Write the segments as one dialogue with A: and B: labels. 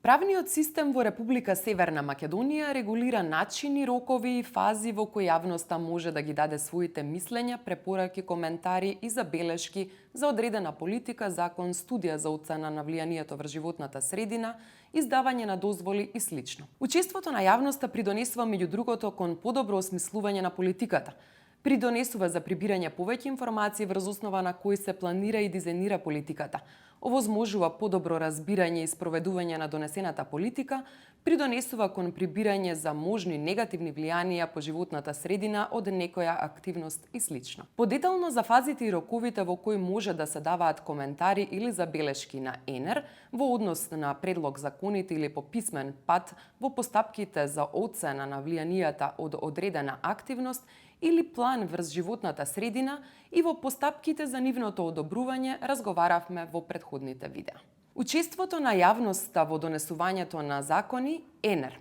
A: Правниот систем во Република Северна Македонија регулира начини, рокови и фази во кои јавноста може да ги даде своите мислења, препораки, коментари и забелешки за одредена политика, закон, студија за оцена на влијанието врз животната средина, издавање на дозволи и слично. Учеството на јавноста придонесува меѓу другото кон подобро осмислување на политиката, придонесува за прибирање повеќе информации врз основа на кои се планира и дизајнира политиката, овозможува подобро разбирање и спроведување на донесената политика, придонесува кон прибирање за можни негативни влијанија по животната средина од некоја активност и слично. Подетално за фазите и роковите во кои може да се даваат коментари или забелешки на ЕНЕР во однос на предлог законите или по писмен пат во постапките за оцена на влијанијата од одредена активност или план врз животната средина и во постапките за нивното одобрување разговаравме во претходните видеа. Учеството на јавноста во донесувањето на закони ЕНЕР.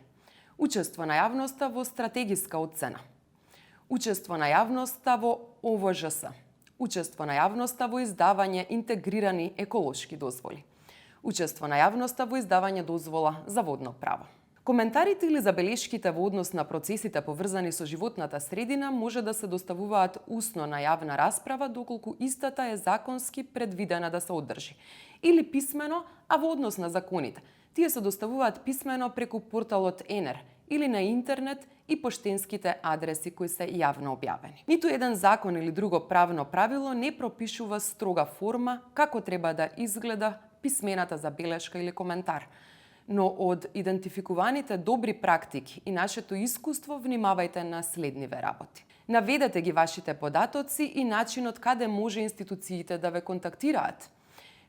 A: Учество на јавноста во стратегиска оцена. Учество на јавноста во ОВЖС. Учество на јавноста во издавање интегрирани еколошки дозволи. Учество на јавноста во издавање дозвола за водно право. Коментарите или забелешките во однос на процесите поврзани со животната средина може да се доставуваат усно на јавна расправа доколку истата е законски предвидена да се одржи, или писмено, а во однос на законите. Тие се доставуваат писмено преку порталот ЕНЕР или на интернет и поштенските адреси кои се јавно објавени. Ниту еден закон или друго правно правило не пропишува строга форма како треба да изгледа писмената забелешка или коментар. Но од идентификуваните добри практики и нашето искуство внимавајте на следниве работи. Наведете ги вашите податоци и начинот каде може институциите да ве контактираат.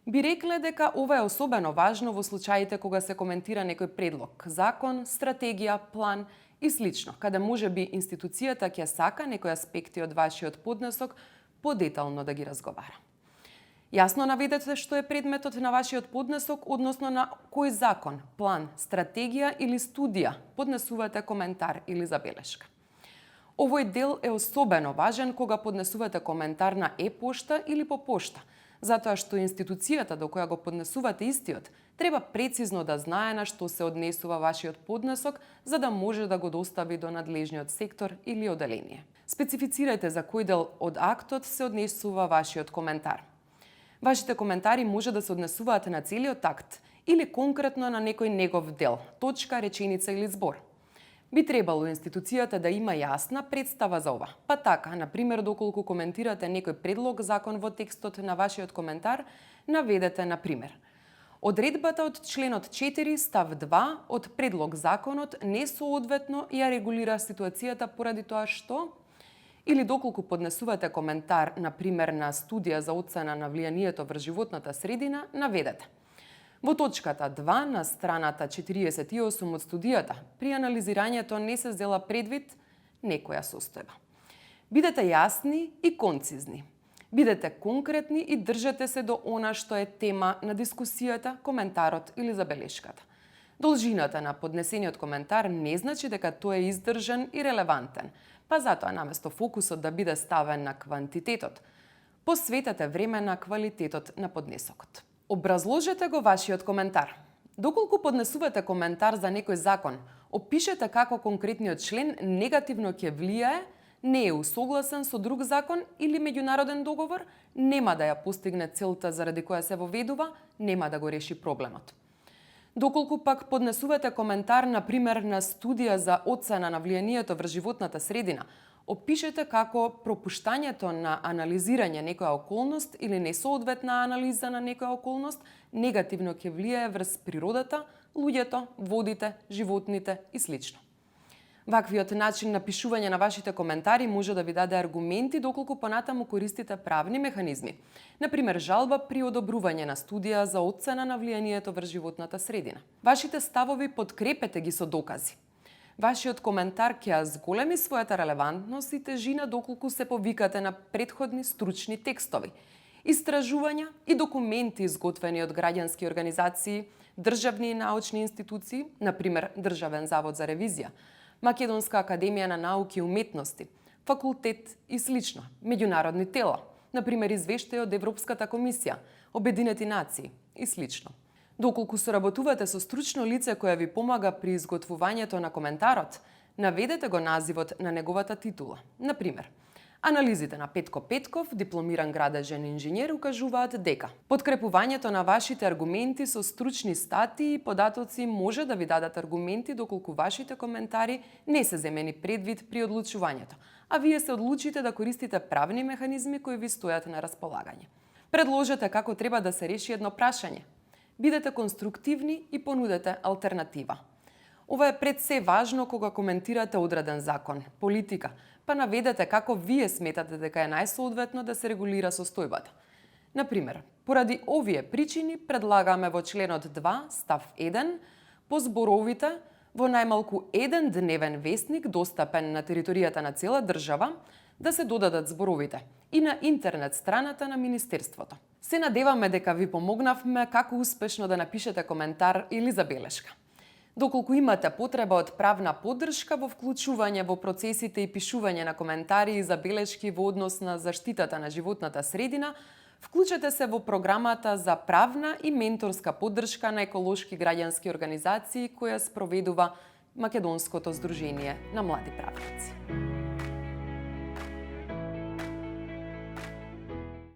A: Би рекле дека ова е особено важно во случаите кога се коментира некој предлог, закон, стратегија, план и слично, каде може би институцијата ќе сака некои аспекти од вашиот поднесок подетално да ги разговара. Јасно наведете што е предметот на вашиот поднесок, односно на кој закон, план, стратегија или студија поднесувате коментар или забелешка. Овој дел е особено важен кога поднесувате коментар на e-пошта или по пошта, затоа што институцијата до која го поднесувате истиот треба прецизно да знае на што се однесува вашиот поднесок, за да може да го достави до надлежниот сектор или оделение. Специфицирајте за кој дел од актот се однесува вашиот коментар. Вашите коментари може да се однесуваат на целиот акт или конкретно на некој негов дел, точка, реченица или збор. Би требало институцијата да има јасна представа за ова. Па така, например, доколку коментирате некој предлог закон во текстот на вашиот коментар, наведете, например, одредбата од членот 4 став 2 од предлог законот несоодветно ја регулира ситуацијата поради тоа што или доколку поднесувате коментар, например, на студија за оцена на влијанието врз животната средина, наведете. Во точката 2 на страната 48 од студијата, при анализирањето не се зела предвид некоја состојба. Бидете јасни и концизни. Бидете конкретни и држете се до она што е тема на дискусијата, коментарот или забелешката. Должината на поднесениот коментар не значи дека тој е издржан и релевантен, па затоа наместо фокусот да биде ставен на квантитетот, посветете време на квалитетот на поднесокот. Образложете го вашиот коментар. Доколку поднесувате коментар за некој закон, опишете како конкретниот член негативно ќе влијае, не е усогласен со друг закон или меѓународен договор, нема да ја постигне целта заради која се воведува, нема да го реши проблемот. Доколку пак поднесувате коментар, например, на студија за оцена на влијанието врз животната средина, опишете како пропуштањето на анализирање некоја околност или несоодветна анализа на некоја околност негативно ќе влијае врз природата, луѓето, водите, животните и слично. Ваквиот начин на пишување на вашите коментари може да ви даде аргументи доколку понатаму користите правни механизми, например жалба при одобрување на студија за оцена на влијанието врз животната средина. Вашите ставови подкрепете ги со докази. Вашиот коментар ќе ја зголеми својата релевантност и тежина доколку се повикате на претходни стручни текстови, истражувања и документи изготвени од граѓански организации, државни и научни институции, например Државен завод за ревизија, Македонска академија на науки и уметности, факултет и слично, меѓународни тела, например извештај од Европската комисија, Обединети нации и слично. Доколку соработувате со стручно лице кое ви помага при изготвувањето на коментарот, наведете го називот на неговата титула. Например, анализите на Петко Петков, дипломиран градежен инженер, укажуваат дека подкрепувањето на вашите аргументи со стручни статии и податоци може да ви дадат аргументи доколку вашите коментари не се земени предвид при одлучувањето, а вие се одлучите да користите правни механизми кои ви стојат на располагање. Предложете како треба да се реши едно прашање. Бидете конструктивни и понудете алтернатива. Ова е пред се важно кога коментирате одреден закон, политика, па наведете како вие сметате дека е најсоодветно да се регулира состојбата. Например, поради овие причини предлагаме во членот 2, став 1, по зборовите во најмалку еден дневен весник достапен на територијата на цела држава да се додадат зборовите и на интернет страната на Министерството. Се надеваме дека ви помогнавме како успешно да напишете коментар или забелешка. Доколку имате потреба од правна поддршка во вклучување во процесите и пишување на коментари и забелешки во однос на заштитата на животната средина, вклучете се во програмата за правна и менторска поддршка на еколошки граѓански организации која спроведува Македонското здружение на млади правници.